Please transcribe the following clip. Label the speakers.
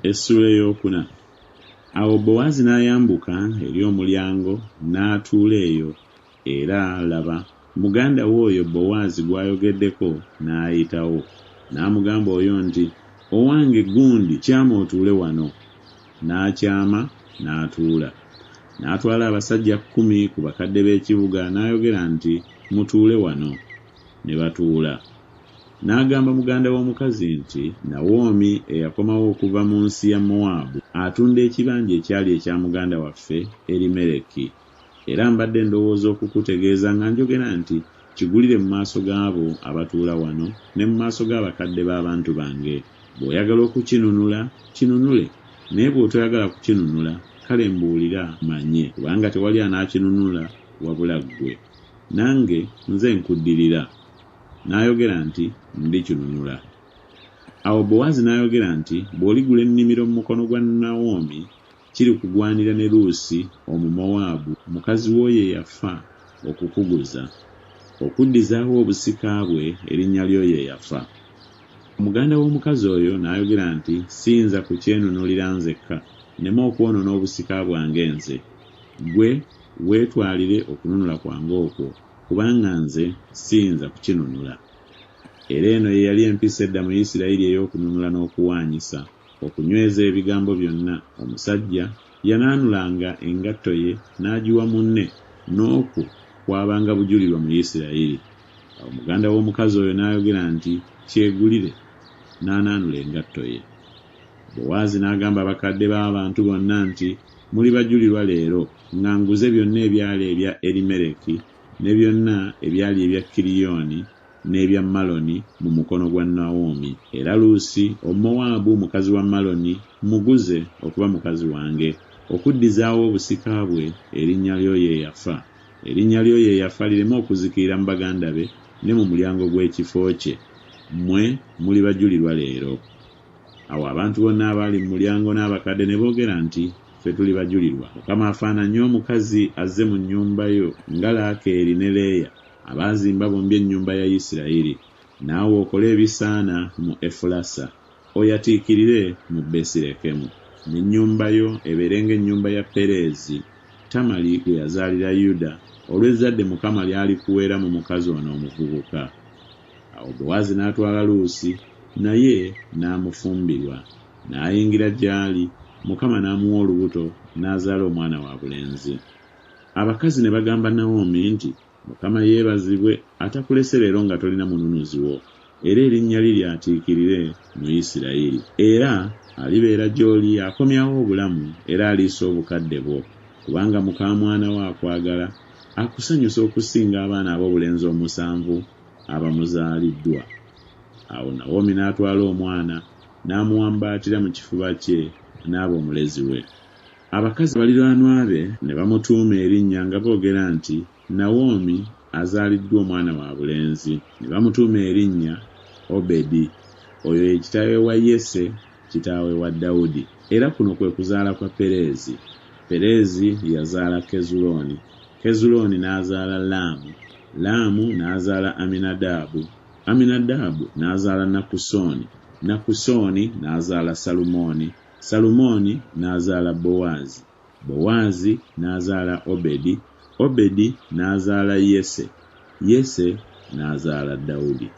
Speaker 1: Essuula ey'okuna. Awo Bowaazi n'ayambuka eri omulyango n'atuula eyo, era, laba, muganda we oyo Bowaazi gw'ayogeddeko n'ayitawo. N'amugamba oyo nti Owange gundi, kyama otuule wano. N'akyama n'atuula. N'atwala abasajja kkumi ku bakadde b'ekibuga n'ayogera nti Mutuule wano. Ne batuula. N'agamba muganda w'omukazi nti Nawomi eyakomawo okuva mu nsi ya Mowaabu atunda ekibanja ekyali ekya muganda waffe Erimereki, era mbadde ndowooza okukutegeeza nga njogera nti Kigulire mu maaso g'abo abatuula wano ne mu maaso g'abakadde b'abantu bange. Bw'oyagala okukinunula, kinunule, naye bw'otoyagala kukinunula, kale mbuulira manye, kubanga tewali anaakinunula wabula ggwe, nange nze nkuddirira. N'ayogera nti Ndikinunula. Awo Bowaazi n'ayogera nti Bw'oligula ennimiro mu mukono gwa Nawomi, kirikugwanira ne Luusi Omumowaabu mukazi w'oyo eyafa okukuguza, okuddizaawo obusika bwe erinnya ly'oyo eyafa. Muganda w'omukazi oyo n'ayogera nti Siyinza kukyenunulira nzekka, nneme okwonoona obusika bwange nze, ggwe weetwalire okununula kwange okwo, kubanga nze siyinza kukinunula. Era eno ye yali empisa edda mu Isiraeri ey'okununula n'okuwaanyisa, okunyweza ebigambo byonna, omusajja yanaanulanga engatto ye n'agiwa munne, n'okwo kwabanga bujulirwa mu Isiraeri. Awo muganda w'omukazi oyo n'ayogera nti Kyegulire. N'anaanula engatto ye. Bowaazi n'agamba abakadde b'abantu bonna nti Muli bajulirwa leero, nga nguze byonna ebyali ebya Erimereki ne byonna ebyali ebya Kiriyoni n'ebya Maloni mu mukono gwa Nawomi. Era Luusi Omumowaabu mukazi wa Maloni mmuguze okuba mukazi wange, okuddizaawo obusika bwe erinnya ly'oyo eyafa, erinnya ly'oyo eyafa lireme okuzikirira mu baganda be ne mu mulyango gw'ekifo kye, mmwe muli bajulirwa leero. Awo abantu bonna abaali mu mulyango n'abakadde ne boogera nti Ffe tuli bajulirwa. Mukama afaananye omukazi azze mu nnyumba yo nga Laakeeri ne Leeya abaazimba bombi ennyumba ya Isirayiri. Naawe okole ebisaana mu Efulasa, oyatiikirire mu Besirekemu. N'ennyumba yo ebeere ng'ennyumba ya Pereezi, Tamali gwe yazaalira Yuda, olw'ezzadde Mukama ly'alikuweera mu mukazi ono omuvubuka. Awo Bowaazi n'atwala Luusi, naye n'amufumbirwa. N'ayingira gy'ali, Mukama n'amuwa olubuto, n'azaala omwana wa bulenzi. Abakazi ne bagamba Nawomi nti Mukama yeebazibwe atakulese leero nga tolina mununuzi wo, era erinnya lye lyatiikirire mu Isirayiri. Era alibeera gy'oli akomyawo obulamu era aliisa obukadde bwo, kubanga mukaamwana wo akwagala, akusanyusa okusinga abaana aboobulenzi omusanvu abamuzaaliddwa. Awo Nawomi n'atwala omwana n'amuwambaatira mu kifuba kye n'aba omulezi we. Abakazi baliraanwa be ne bamutuuma erinnya nga boogera nti Nawomi azaaliddwa omwana wa bulenzi. Ne bamutuuma erinnya Obedi. Oyo ye kitaawe wa Yese kitaawe wa Dawudi. Era kuno kwe kuzaala kwa Pereezi. Pereezi yazaala Kezulooni, Kezulooni n'azaala Laamu, Laamu n'azaala Aminadaabu, Aminadaabu n'azaala Nakusooni, Nakusooni n'azaala Salumooni, Salumooni n'azaala Bowaazi, Bowaazi n'azaala Obedi, Obedi n'azaala Yese, Yese n'azaala Dawudi.